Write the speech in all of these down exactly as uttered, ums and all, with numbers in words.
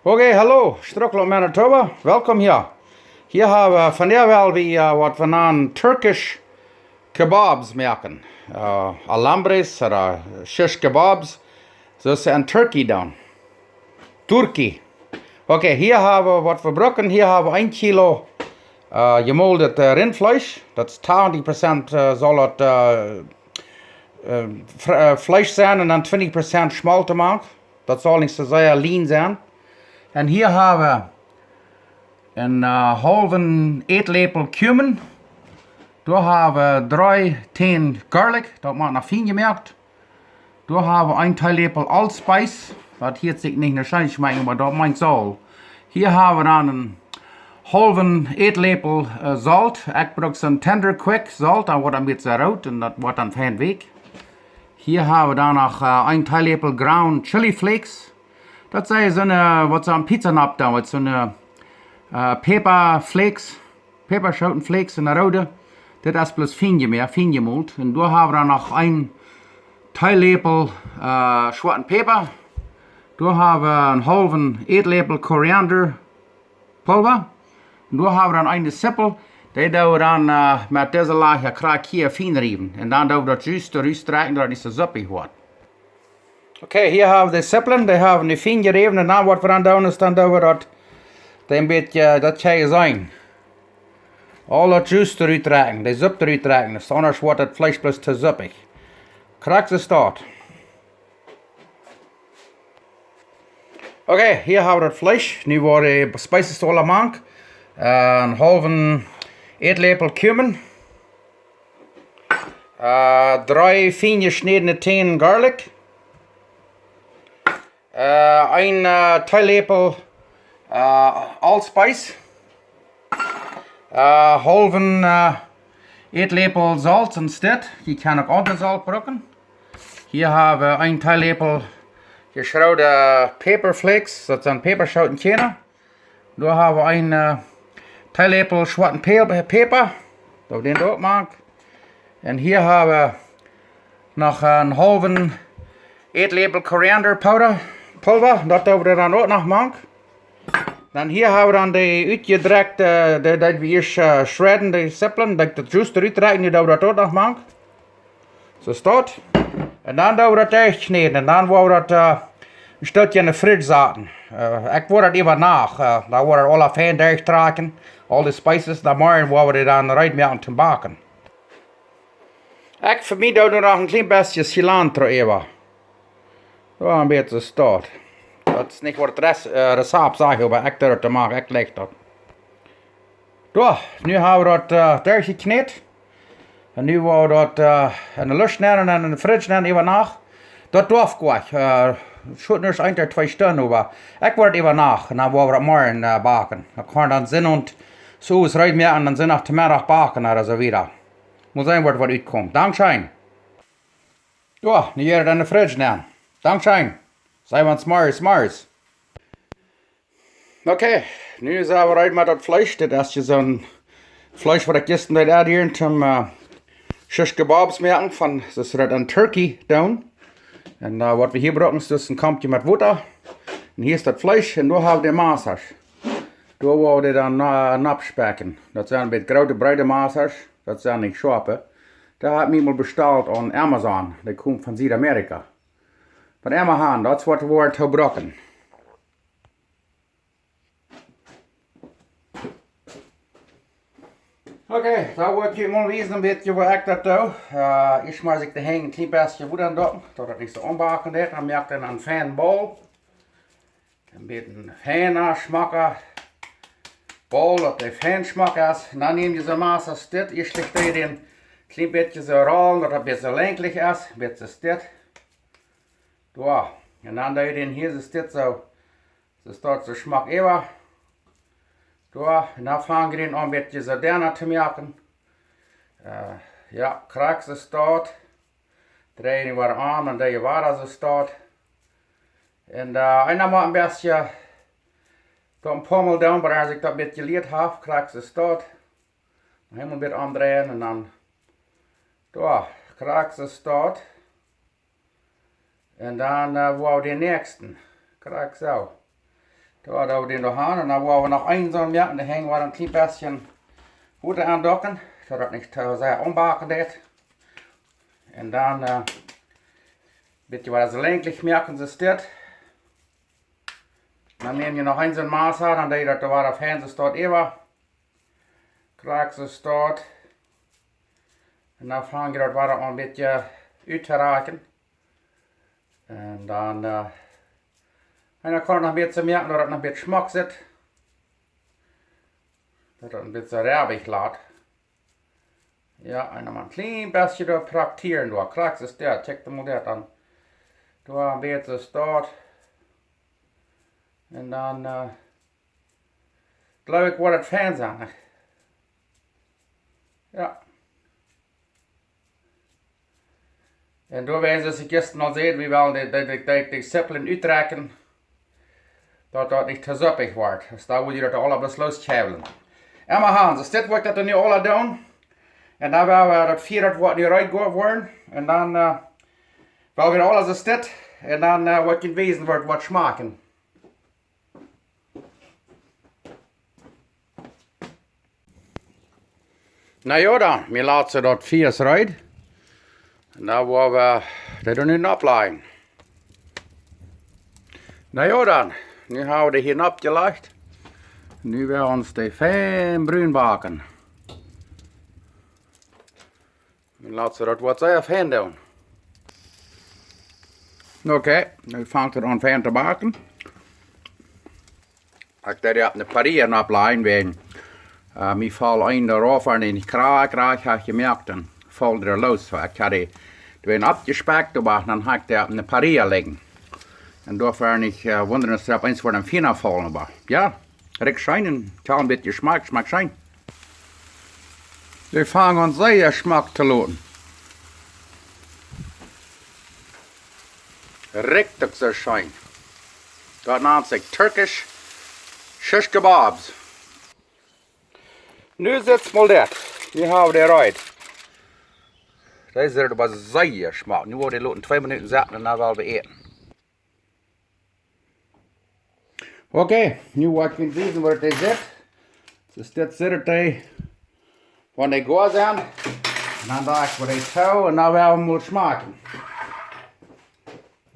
Okay, hallo, Strucklaunt, Manitoba. Welkom hia. Hia hab wie vondoag well wie, äh, waut wie nanen Turkish Kebabs moaken. Äh, Alambres ooda Shish Kebabs. Soo aus see en Turkey doonen. Turkey. Okay, hia hab wie waut wie brucken. Hia hab wie een Kilo, äh, jemoldet, äh, Rintfleesch. Daut es tachentich Prozent, äh, saul daut, äh, äh, Fr-, äh, Fleesch sennen un dan twintich Prozent Schmolt doamank. Daut saul nich soo sea lean sennen. Un hia hab wie een, äh, haulwen Ätläpel Cumin. Doa hab wie dree Tänen Garlic, daut moakt noch fien jemoakt. Doa hab wie een Teeläpel Allspice, daut hieet sikj nich no scheen schmakjen, oba daut meent Solt. Hia hab wie dan een haulwen Ätläpel, äh, Solt. Ekj bruk soon Tender Quick Solt, dan woat daut een bät root un daut woat dan fien weekj. Hia hab wie dan noch, äh, een Teeläpel Ground Chili Flakes. Daut sent soone, waut see aum Pizzanopp doonen, waut soone, äh, Päpa Flakes, Päpaschooten Flakes un de roode. Dit es bloos fien jemoakt, fien jemolt. Un doa hab wie dan noch een Teeläpel, äh, schwoaten Päpa. Doa hab wie een haulwen Ätläpel Koriander Pulva. Un doa hab wie dan eene Sippel. Dee doo wie dan, äh, met dise Lajcha krakjt hia fien riewen. Un dan doo wie daut Juice doa rut drekjen, daut daut nich soo suppich woat. Okay, hia hab wie de Sipplen, dee hab wie nu fien jeräwen. Un dan waut wie dan doonen es, dan doo wie daut, een bät, daut kjenn jie seenen. Aul daut Juice doa rut drekjen, de Supp doa rut drekjen. Es aundasch woat daut Fleesch bloos too suppich. Krakjt soo es daut. Okay, hia hab wie daut Fleesch. Nu woa wie de Spices aula mank. Äh, een haulwen Ätläpel Cumin. Äh, dree fien jeschnädne Tänen Garlic. Äh, een, äh, Teeläpel, äh, Allspice. Äh, haulwen, äh, Ätläpel Solt un Stit. Jie kjennen uk aundret Solt brucken. Hia hab wie een Teeläpel jeschroowde Päpa Flakes, daut sent Päpaschooten Kjarna. Doa hab wie een, äh, Teeläpel schwoaten Pä-, Päpa, daut wie dän doa mank. Un hia hab wie noch een haulwen Ätläpel Koriander Powder, Pulva, daut doo wie dan uk noch mank. Dan hia hab wie dan de utjedrekjde, de, dee wie ieescht, äh, shredden, de Sipplen, daut, daut Juice doa rut drekjen, dee doo wie daut uk noch mank. Soo es daut. Un dan doo wie daut derchkjnäden. Un dan woa wie daut, äh, een Stootje enne Fridge saten. Äh, ekj woa daut äwa Nacht, äh, dan woat daut aula fien derchtrakjen. Aul de Spices, dan morjen woa wie dee dan reed moaken toom backen. Ekj fa mie doo doa noch een kjlien bät cilantro äwa. Soo, een bät soo es daut. Daut es nich waut daut Res-, äh, Rezapt sajcht, oba ekj doo daut to moaken, ekj jlikj daut. Soo, nu hab wie daut, äh, derchjekjnät. Un nu woa wie daut, äh, enne Lusch nämen un enne Fridge nämen äwa Nacht. Daut doaf goa, äh, schutt nuscht, een ooda twee Stunden, oba ekj woa daut äwa Nacht. Un dan woa wie daut morjen, äh, backen. Dan kaun daut dan sennen un soo es reed moaken un dan sennen noch to Meddach backen ooda soo wieda. Mott seenen waut, waut utkomt. Dankscheen. Soo, nu jeit daut enne Fridge nenn. Dankscheen. Seenen wie ons morjes, morjes. Okay, nu sent wie reed met daut Fleesch. Dit es je soon Fleesch waut ekj jistren deed adderen toom, äh, Shish Kebabs moaken von, soo aus see daut en Turkey doonen. Un, äh, waut wie hia brucken es dus een Komkje met Wota. Un hia es daut Fleesch un doa hab wie de Massasch. Doa woa wie dan, äh, nopp spekjen. Daut sent een bät groote, breede Massasch. Daut sent nich schoape. Dee hab ekj mol bestalt aun Amazon. Dee komen von Südamerika. Waut emma han, daut es waut wie woaren to brucken. Okay, dan woa ekj junt mol wiesen een bät woo ekj daut doo. Äh, ieescht mott ekj de Henj een kjlien bät Wota doppen, daut daut nich soo aunbacken deit. Dan moak ekj dan een fienen Bowl. Een bät fiena, schmocka Bowl, daut dee fien schmock es. Un dan näm jie soon Massa aus dit, jie schlicht dee een kjlien bät soo rollen, daut daut een bät lenkjlich es, een bät aus dit. Soo. Un dan doo jie dän hia soo aus dit soo, soo aus daut soo schmock äwa. Soo. Un dan fang jie dän aun een bät soo denna to moaken. Äh, jo, krakjt soo aus daut. Drei jie wada aun un dan jie wada soo aus daut. Un, äh, eena mott een bät, daut een poa mol doonen, oba aus ekj daut een bät jelieet hab, krakjt soo aus daut. Noch eemol een bät omdreien un dan, soo, krakjt soo aus daut. Un dan, äh, woa wie dän näakjsten. Krakjt soo. Doa, doa doonen wie dän doa han. Un dan woa wie noch een soon moaken, dee henj wie een kjlien bät Wota aundocken, daut daut nich too sea aunbacken deit. Un dan, äh, bät waut soo lenkjlich moaken, soo aus dit. Dan näm wie noch een soon Massa, dan doo wie daut doa wada fein soo aus daut äwa. Krakjt soo aus daut. Un dan fang wie daut wada aun een bät uttorakjen. Un dan, äh, un dan kaun wie noch een bät moaken, daut daut noch een bät schmock sitt. Daut daut een bät räabich lat. Jo, un dan een kjlien bät doa praktieren, doa. Krakjt soo aus dit, kjikj mol dit aun. Doa een bät soo aus daut. Un dan, äh, jleew ekj, woat daut fein sennen. Jo. Un doawäajen, soo aus ekj jistren aul säd, wie wellen de, de, de, de, de Zippelen uttrakjen, daut daut nich too suppich woat. Soo dan woa wie daut aula bloos loskjäwlen. Emma han, soo aus dit woa ekj daut nu aula doonen. Un dan woa wie daut Fia, daut woat nu reed woaren. Un dan, äh, woa wie aula soo aus dit. Un dan, äh, woa ekj junt wiesen, woo daut woat schmakjen. Na jo, dan, wie loten daut Fia reed. Un dan woa wie dee nu oppläajen. Na jo, dan, nu ha wie dee hia oppjelajcht. Nu woa wie ons dee fein brun backen. Nu lot wie daut waut sea fein doonen. Okay, nu fangt et aun fein to backen. Ekj deed dee opp eene Parrilla oppläajen, wäajen, äh, mie foll een doaraun, un ekj krakjt, krakjt haud jemoakt, dan foll dee loos. Soo, ekj haud dee, dee wia oppjespakjt, oba dan haud ekj dee opp eene Parrilla lijen. Un doafäa nich, äh, wundren, daut see opp eemol wudden feina faulen, oba jo, rikjt scheen un kjeen bät Jeschmak, schmakjt scheen. Dee fangen aun sea schmock to loten. Rikjt uk soo scheen. Daut nant sikj Turkish Shish Kebabs. Nu sitt mol dit. Nu ha wie dee reed. Dee sitt oba sea schmock. Nu woa wie dee loten twee Minuten sitten un dan woa wie äten. Okay, nu woa ekj junt wiesen, woo dee sitt. Soo aus dit sitt dee, wan dee goa sent. Un dan doo ekj waut dee too un dan woa wie mol schmakjen.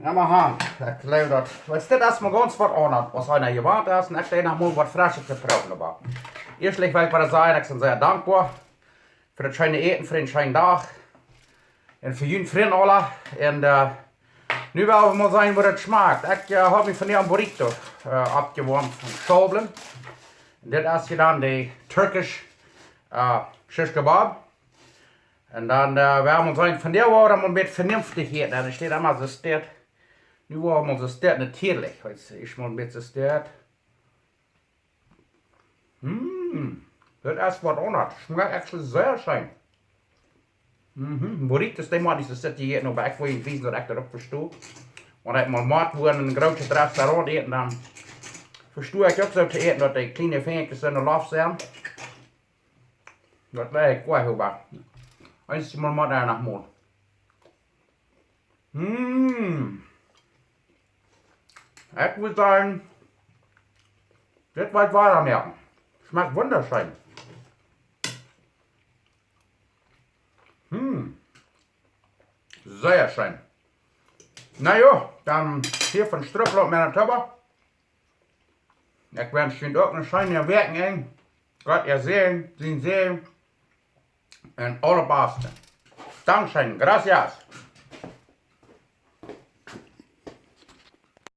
Jo, mau han, ekj jleew daut, weetst, dit es mau gaunz waut aundasch, aus eena jewant es, un ekj deed noch mol waut Freschet to proowen, oba ieeschtlich well ekj waut sajen, ekj sie sea dankboa fa daut scheene Äten, fa dän scheenen Dach. Un fa junt Frind aula. Un, äh, nu woa wie mol seenen, woo daut schmakjt. Ekj, äh, hab mie vondoag een Burrito, äh, oppjewoamt von Schaublen. Un dit es hia dan dee Turkish, äh, Shish Kebab. Un dan, äh, woa wie mol seenen, vondoag woa wie dan mol een bät venenftich äten. Un et steit emma soo steit. Nu woa wie mol soo steit, natieedlich. Weetst, ekj mol een bät soo steit. Mm, dit es waut aundasch. Schmakjt actually sea scheen. Mhm, Burritos, dee mott ekj nich soo steit äten, oba ekj well junt wiesen, daut ekj daut uk vesto. Wan ekj mol mott woa en een grootet Restaurant äten, dan vesto ekj uk soo to äten, daut dee kjliene Finjakjes en de Loft sent. Daut weet ekj uk, oba eensjemol mott eena noch mol. Mm. Ekj mott sajen, dit woa ekj wada moaken. Schmakjt wundascheen. Mm. Sea scheen. Na jo, dan hia von Struppeloop, Manitoba. Ekj wensch junt uk een scheenet Wäakjenenj. Gott äa Säajen, sien Säajen. Un aule baste. Dankscheen, gracias.